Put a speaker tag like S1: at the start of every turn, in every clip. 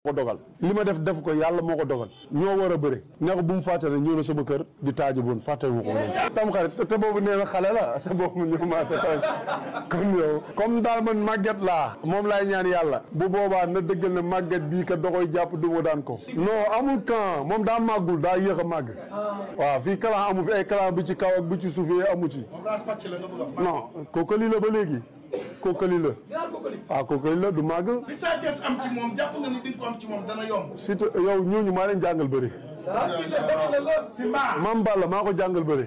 S1: ko dogal li ma def ko yàlla moo ko dogal ñoo war a bëre ne ko bu mu fàtte ne ñëw na sama kër di taaji boon fàtte ma ko woon tam xarit te boobu nee na xale la te boobu ñu commencé comme yow comme daal man màgget laa moom laay ñaan yàlla bu boobaa na dëggal na màgget bii kat da koy jàpp du ma daan ko non amul camp moom daa màggul daa yéex a màgg waaw fii clan amu fi ay clan bi ci kaw ak bi ci suuf yee amu ci non kooku lii la ba léegi kookali la ah kookali la du màgg.
S2: li Sa Thiès am ci moom jàpp nga ni di nga ko am ci moom dana yomb.
S1: surtout yow ñooñu maa leen jàngal bëri.
S2: si mbaa.
S1: Mame Balla maa ko jàngal bëri.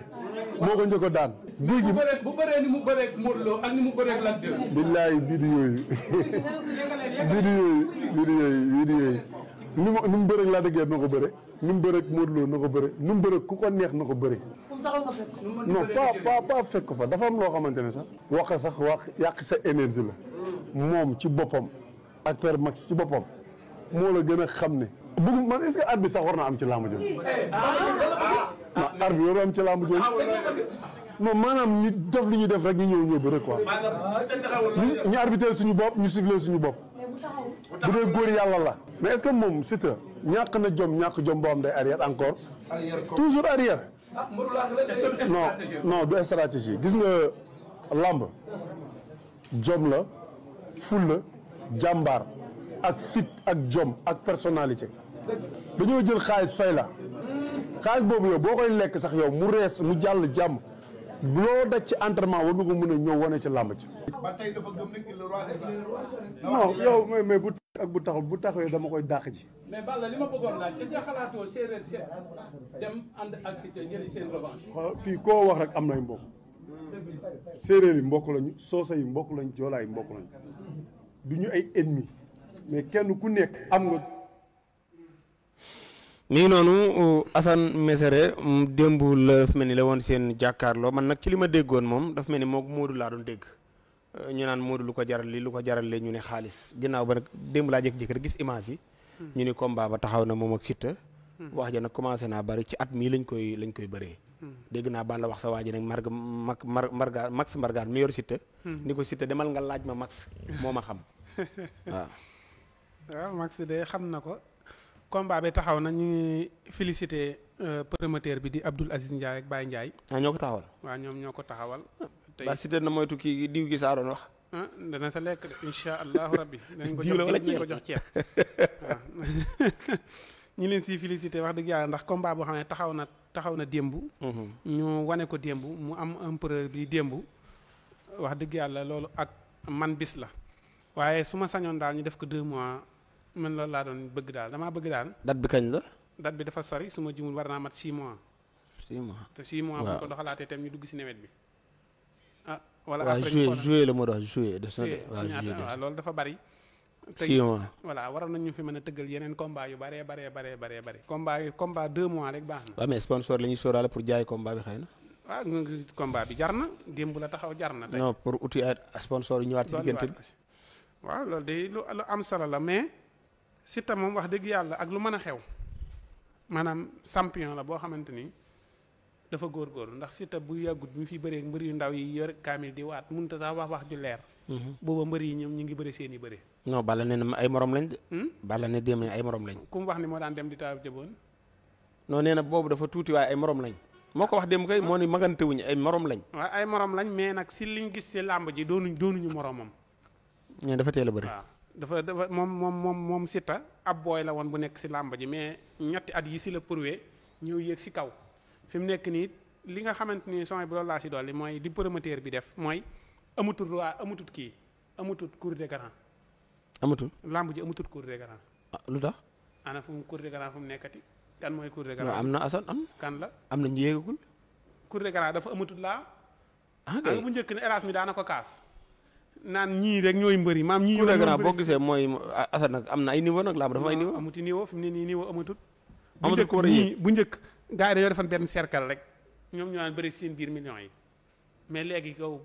S1: moo ko njëkk a daan. guy gi
S3: bu bëree ni mu bëree Modou Lo ak ni mu bëree Lac de Guiers.
S1: billaay biidi yooyu. biidi yooyu. ni mu bëree Lac de Guiers na ko bëre. ni mu bëree Modou Lo na ko bëre. ni mu bëree ku ko neex na ko bëre. non pas fekk fa dafa am loo xamante ne sax wax sax wax yàq sa énergie la moom ci boppam ak Père Max ci boppam moo la gën a xam ne bëgg man est-ce que arbitre sax war na am ci làmb jooju non arbitre waru am ci làmb jooju non maanaam ñu def li ñu def rek ñu ñëw bëre quoi ñu arbitre suñu bopp ñu siffler suñu bopp bu dee góor yàlla la mais est-ce que moom Siteu ñàkk na ñàkk jom boo am day arrière encore toujours arrière non du stratégie gis nga làmb jom la ful la jàmbaar ak fit ak jom ak personnalité dañoo jël xaalis fay la xaalis boobu yow boo koy lekk sax yow mu rees mu jàll jàmm loo daj ci entraînement war nga ko mën a ñëw wane ci làmb ci
S2: ba tey dafa gëm ne le roi des arènes.
S1: non yow mais bu ak bu taxawee dama koy dàq ji.
S3: mais Balla li ma bëggoon laaj est-ce que xalaatoo séeréer seet dem ànd ak Siteu jëli seen revanche.
S1: fii koo wax rek am nay mbokk séeréer yi mbokk lañu soosa yi mbokk lañu joolaa yi mbokk lañu du ñu ay ennemis mais kenn ku nekk am nga.
S4: mi ngi noonu Assane Mesere démb la dafa mel ni la woon seen jàkkaarloo man nag ci li ma déggoon moom dafa mel ni moom Modou laa doon dégg ñu naan Modou lu ko jaral li lu ko jaral li ñu ne xaalis ginnaaw ba nag démb laa jékki-jékki rek gis image yi. ñu ni combat ba taxaw na moom ak Siteu. wax ja nag commencé naa bari ci at mii lañ koy bëree. dégg naa ban la wax sa waa ji nag Max Mbargane mi yor Siteu. ni ko Siteu demal nga laaj ma Max moo ma xam waaw.
S5: waaw Max de xam na ko. combat bi taxaw na ñu ngi félicité promoteur bi di Abdoul Aziz Ndiaye ak Baye Ndiaye.
S4: ah ñoo ko taxawal.
S5: waaw ñoom ñoo ko taxawal.
S4: tey ba Siteu na moytu kii diw gi saa doon wax.
S5: dana sa lekk de incha allahu rabbi.
S4: diw la wala
S5: dañ ko jox ceeb waaw. ñu leen siy félicité wax dëgg yàlla ndax combat boo xam ne taxaw na démb. ñu wane ko démb mu am empereur bi démb. wax dëgg yàlla loolu ak man bis la waaye su ma sañoon daal ñu def ko 2 mois. man loolu laa doon bëgg daal damaa bëgg daal.
S4: date bi kañ la.
S5: date bi dafa sori su ma jumul war naa mat 6 mois.
S4: 6 mois
S5: te 6 mois. bu ko doxalaatee tam ñu dugg si nawet bi. wala
S4: après juillet la moo doon juillet des na de
S5: waaw loolu dafa bari.
S4: 6 mois
S5: voilà waroon nañu fi mën a tëggal yeneen combat yu baree. combat 2 mois rek baax na.
S4: waaw mais sponsor la ñuy sóoraale pour jaay combat bi xëy na.
S5: waaw combat bi jar na démb la taxaw jar na. tey
S4: non pour outil sponsor yi ñëwaat ci diggante bi.
S5: waaw loolu de lu am solo la mais. Siteu moom wax dëgg yàlla ak lu mën a xew maanaam champion la boo xamante ni dafa góorgóorlu ndax Siteu bu yàggut bi mu fi bëree mbër yu ndaw yi yor kaamil di waat mënut a sax wax ju leer. booba mbër yi ñoom ñu ngi bëri seen i bëri.
S4: non Balla ne na ay morom lañ de. Balla ne dem ay morom lañ.
S5: ku mu wax ni moo daan dem di taw jëboon.
S4: non nee na boobu dafa tuuti waaye ay morom lañ. moo ko wax dem kay moo ni magante wuñ ay morom lañ.
S5: waaw ay morom lañ mais nag si liñ gis si làmb ji doonuñu moromam.
S4: ñee dafa teel a bëri.
S5: dafa moom Siteu ab booy la woon bu nekk si làmb ji mais ñetti at yi si la prouvé ñëw yéeg si kaw fi mu nekk nii li nga xamante ni son bi loolu laa si dolli mooy di promoteur bi def mooy amatul cour des grands.
S4: amatul
S5: làmb ji amatul cour des grands.
S4: lu tax.
S5: ana fu mu cour des grands fu mu nekkati kan mooy cour des grands.
S4: am na Assane am.
S5: kan la
S4: am na ñu yéegagul.
S5: cour des grands dafa amatul laa.
S4: kay
S5: bu njëkk ne hélas mi daana ko kaas. naan ñii rek ñooy mbëri maam ñii
S4: ñooy mbëri boo gisee mooy Assane nag am na ay niveau nag làmb dafa ay niveau.
S5: amuti niveau fi mu ne nii niveau amatut.
S4: amatul ko war a yéeg
S5: bu njëkk gars yi dañoo defoon benn cercle rek ñoom ñu naan bëri seen biir millions yi mais léegi kaw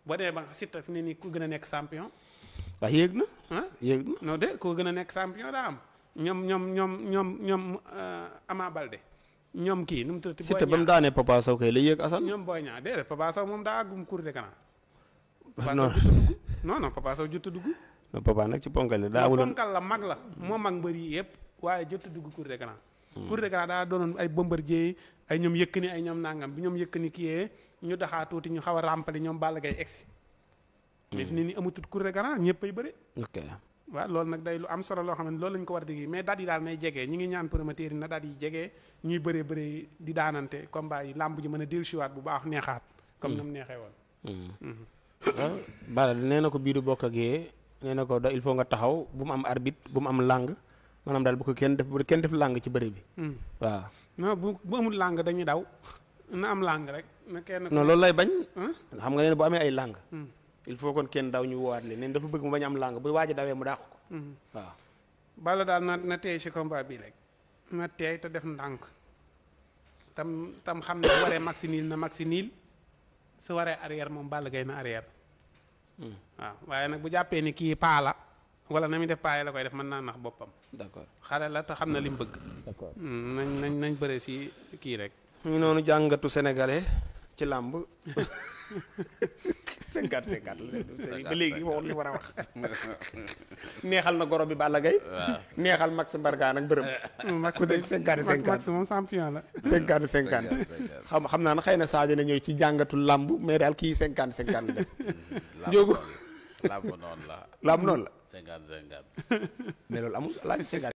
S5: boo demee ba Siteu fi mu ne nii ku gën a nekk champion.
S4: waaw yéeg na. yéeg na
S5: non de ku gën a nekk champion daa am ñoom Ama Baldé ñoom kii nu mu tuddati.
S4: Siteu ba mu daanee Papa Sow kay la yéeg Assane.
S5: ñoom Boy Niang déedéet Papa Sow moom daa àggum cour des grands.
S4: non
S5: non Papa Sow jot a dugg.
S4: non Papa nag ci ponkal la daa wuloon
S5: ponkal la mag la moo mag mbër yi yëpp waaye jot a dugg cour des grands. cour des grands daa doonoon ay Bombardier ay ñoom Yékini ay ñoom nangam bi ñoom Yékini kiyee ñu daxaa tuuti ñu xaw a ràmpali ñoom Balla Gaye egsi mais fi ne nii amatut cour des grands ñëpp ay bëri.
S4: ok
S5: waaw loolu nag day lu am solo loo xam ne loolu lañ ko war a dégg mais daal yi daal nay jege ñi ngi ñaan promoteur yi na daal yi jege ñuy bëree bëri di daanante combat yi làmb ji mën a dellusiwaat bu baax neexaat comme ni mu neexee woon.
S4: waaw Balla nee na ko bii du bokk ak yee nee na ko da il faut nga taxaw bu mu am arbitre bu mu am langue maanaam daal bu ko kenn def langue ci bëri bi. waaw.
S5: non bu amul langue dañuy daw na am langue rek na kenn.
S4: non loolu lay bañ. xam nga nee na bu amee ay langue il faut kon kenn daw ñu woowaat leen neen dafa bëgg mu bañ am langue bu waaj a dawee mu dàq ko. waaw.
S5: Balla daal na teey si combat bii rek na teey te def ndànk tam xam ne bu waree maxi niil na maxi niil su waree arrière moom Balla Gaye na arrière. waaw waaye nag bu jàppee ni kii paa la wala na muy def paa yi la koy def mën naa nax boppam.
S4: d'accord
S5: xale la te xam na li mu bëgg.
S4: d'accord
S5: nañ bëre si kii rek.
S4: ñu ngi noonu jàngatu sénégalais ci làmb 50-50 ba léegi waxul li war a wax neexal na goro bi Balla Gaye neexal Max Mbargane ak bërëm Max 50-50
S5: Max moom champion la
S4: 50-50 xam naa na xëy na Sadio na ñëw ci jàngatu làmb mais daal kii 50-50 def njóogu
S6: làmb noonu la
S4: 50-50
S6: mais loolu amul laaj 50